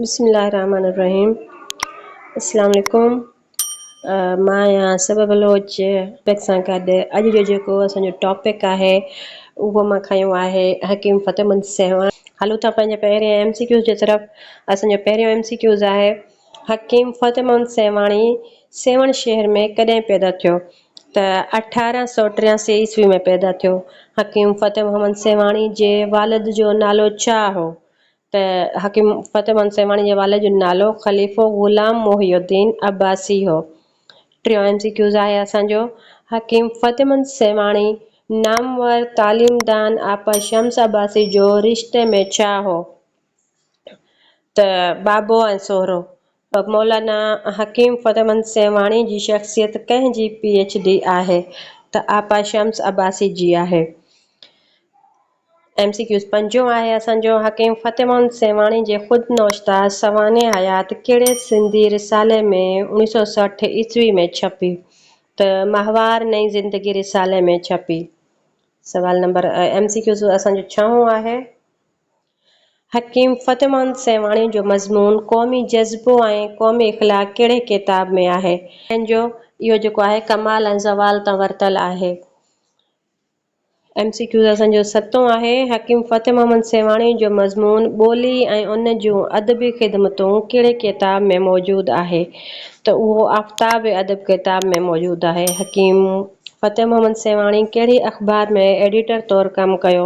بسم الله الرحمن الرحيم اسلام عليڪم مان آهيان صبا بلوچ ٽاپڪ سان گڏ اڄ جو جيڪو اسان جو ٽاپڪ آهي اهو مان کنيو آهي حڪيم فتح محمد سيوهڻ هلون ٿا پنهنجي پهرين ايم سي ڪيوز جي طرف اسان جو پهريون ايم سي ڪيوز آهي حڪيم فتح محمد سيوهاڻي سيوهڻ شهر ۾ ڪڏهن پيدا ٿيو ته 1883 عيسوي ۾ پيدا ٿيو حڪيم فتح محمد سيوهاڻي جي والد جو نالو ڇا هو ته حڪيم فتح محمد سيوهاڻي جي والد جو نالو خليفو غلام محي الدين عباسي هو. ٽيون ايم سي ڪيوز آهي اسان جو حڪيم فتح محمد سيوهاڻي نامور تعليمدان آپا شمس عباسي جو رشتي ۾ ڇا هو؟ ته بابو ۽ سهرو. مولانا حڪيم فتح محمد سيوهاڻي جي شخصيت ڪنهن جي پي ايڇ ڊي آهي؟ ته آپا شمس عباسي جي آهي. ايم سي ڪيوز پنجون آهي اسان جو حڪيم فتح محمد سيوهاڻي جي خود نوشته سوانح حيات ڪهڙي سنڌي رسالي ۾ اوڻيهه سؤ 60 عيسوي ۾ ڇپي ته ماهوار نئين زندگي رسالي ۾ ڇپي. سوال نمبر ايم سي ڪيوز اسان جو ڇهون آهي. حڪيم فتح محمد سيوهاڻي جو مضمون قومي جذبو ۽ قومي اخلاق ڪهڙي ڪتاب ۾ آهي؟ جو اهو جيڪو آهي ڪمال ۽ زوال تان ورتل آهي. ايم سي ڪيوز اسان جو ستون آهي، حڪيم فتح محمد سيوهاڻي جو مضمون ٻولي ۽ ان جون ادبي خدمتون ڪهڙي ڪتاب ۾ موجود آهي؟ ته اهو آفتاب ادب ڪتاب ۾ موجود آهي. حڪيم فتح محمد سيوهاڻي ڪهڙي اخبار ۾ ايڊيٽر طور ڪم ڪيو؟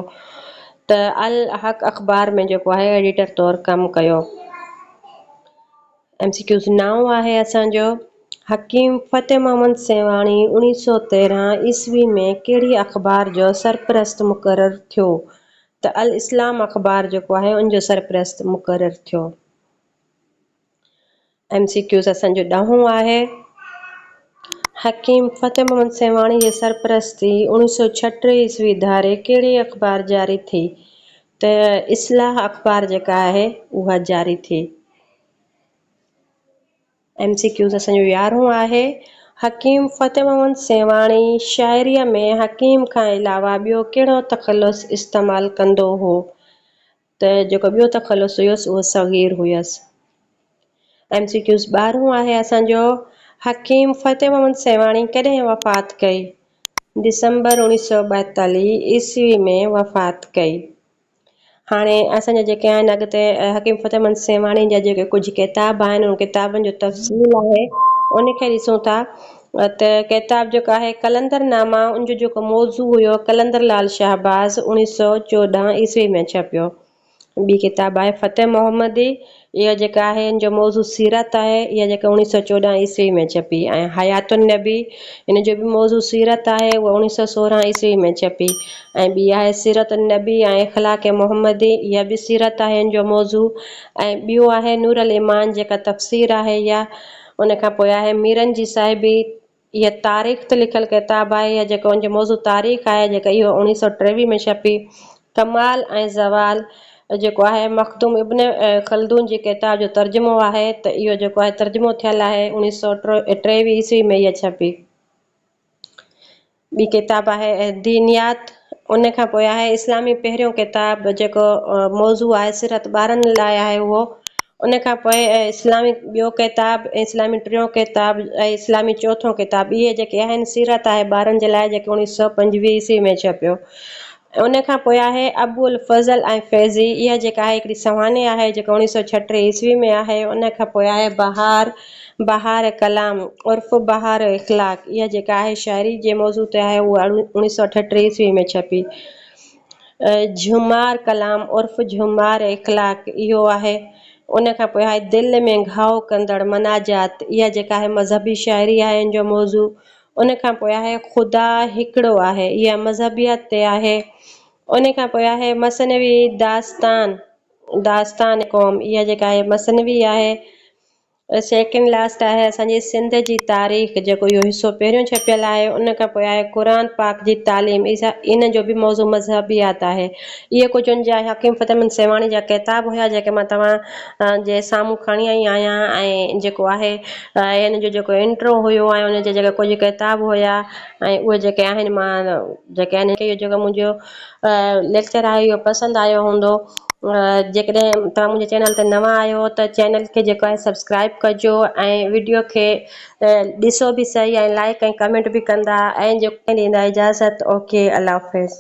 ته الحق اخبار ۾ جيڪو آهي ايڊيٽر طور ڪم ڪيو. ايم سي ڪيوز نائون آهي اسان جو، حڪيم فتح محمد سيوهاڻي 1913 عيسوي ۾ ڪهڙي اخبار جو سرپرست مقرر ٿيو؟ ته الاسلام اخبار جيڪو آهي ان جو سرپرست مقرر ٿيو. ايم سي ڪيوز اسان جو ڏهون آهي، حڪيم فتح محمد سيوهاڻي جي سرپرستي 1936 عيسوي ڌاري ڪهڙي اخبار جاري ٿي؟ ته اصلاح اخبار جيڪا آهي اها جاري ٿي. ايم سي ڪيوز اسان جو يارهون آهي. حڪيم فتح محمد سيوهاڻي شاعريء ۾ حڪيم کان علاوه ٻيو ڪهڙو تخلص استعمال ڪندو هو؟ ته جيڪو ٻيو تخلص هيس اهو صغير هيس. ايم سي ڪيوز ٻارهون آهي اسان جو، حڪيم فتح محمد سيوهاڻي ڪڏهن وفات ڪئي؟ ڊسمبر 1942 عيسوي ۾ وفات ڪئي. هاڻي اسان جا جيڪي آهن اڳتي حڪيم فتح محمد سيوهاڻي جا جيڪي ڪجهه ڪتاب آهن ان ڪتابن جو تفصيل آهي ان کي ڏسون ٿا ته ڪتاب جيڪو آهي قلندر ناما ان جو جيڪو موضوع هيو قلندر لال شهباز 1914 عيسوي ۾ ڇپيو. ٻي ڪتاب آهي فتح محمدي اها جيڪا آهي ان جو موضوع سيرت آهي اها جيڪا 1914 عيسوي ۾ ڇپي ۽ حيات النبي ان جو به موضوع سيرت آهي اها 1916 عيسوي ۾ ڇپي ۽ ٻي آهي سيرت النبي ۽ اخلاق محمدي اها به سيرت آهي ان جو موضوع ۽ ٻيو آهي نور الايمان جيڪا تفسير آهي اها ان کان پوء آهي ميرن جي صاحبي اها تاريخ تي لکيل ڪتاب آهي يا جيڪو ان جو موضوع تاريخ آهي جيڪا اهو 1923 ۾ ڇپي. ڪمال ۽ زوال جيڪو آهي مخدوم ابن خلدون جي ڪتاب جو ترجمو آهي ته اهو جيڪو آهي ترجمو ٿيل آهي 1923 عيسوي ۾ اها ڇپي. ٻي ڪتاب آهي دينيات ان کان پوء آهي اسلامي پهريون ڪتاب جيڪو موضوع آهي سيرت ٻارن لاء آهي اهو ان کان پوء اسلامي ٻيو ڪتاب اسلامي ٽيون ڪتاب ۽ اسلامي چوٿون ڪتاب اهي جيڪي آهن سيرت آهي ٻارن جي لاء جيڪي 1925 عيسوي ۾ ڇپيو ان کان پوء آهي ابو الفضل ۽ فيضي اها جيڪا آهي هڪڙي سوانح آهي جيڪا 1936 عيسوي ۾ آهي ان کان پوء آهي بهار بهار ڪلام عرف بهار اخلاق اها جيڪا آهي شاعري جي موضوع تي آهي اها 1938 عيسوي ۾ ڇپي. جهومار ڪلام عرف جهومار اخلاق اهو آهي ان کان پوء آهي دل ۾ گهاء ڪندڙ مناجات اها جيڪا آهي مذهبي شاعري آهي ان جو موضوع ان کان پوء آهي خدا هڪڙو آهي اها مذهبيت تي آهي. ان کان پوء آهي مثنوي داستان داستان قوم اها جيڪا آهي مثنوي آهي. سيڪنڊ لاسٽ آهي اسان جي سنڌ جي تاريخ جيڪو اهو حصو پهريون ڇپيل آهي. ان کان پوء آهي قرآن پاڪ جي تعليم ان جو به موضوع مذهبيات آهي. اهي ڪجهه ان جا حڪيم فتح محمد سيوهاڻي جا ڪتاب هيا جيڪي مان توهان جي سامهون کڻي آئي آهيان ۽ جيڪو آهي هن جو جيڪو انٽرو هيو ۽ ان جا جيڪا ڪجهه ڪتاب هيا ۽ اهي جيڪي آهن مان جيڪي آهن اهو جيڪو منهنجو ليڪچر آهي اهو پسند آيو هوندو جيڪڏهن توهان منهنجي چينل تي نوان آهيو ته چينل کي جيڪو آهي سبسڪرائب ڪجو ۽ وڊيو کي ڏسو به سهي ۽ لائڪ ۽ ڪمينٽ به ڪندا ۽ جيڪو ڏيندا اجازت اوڪي الله حافظ.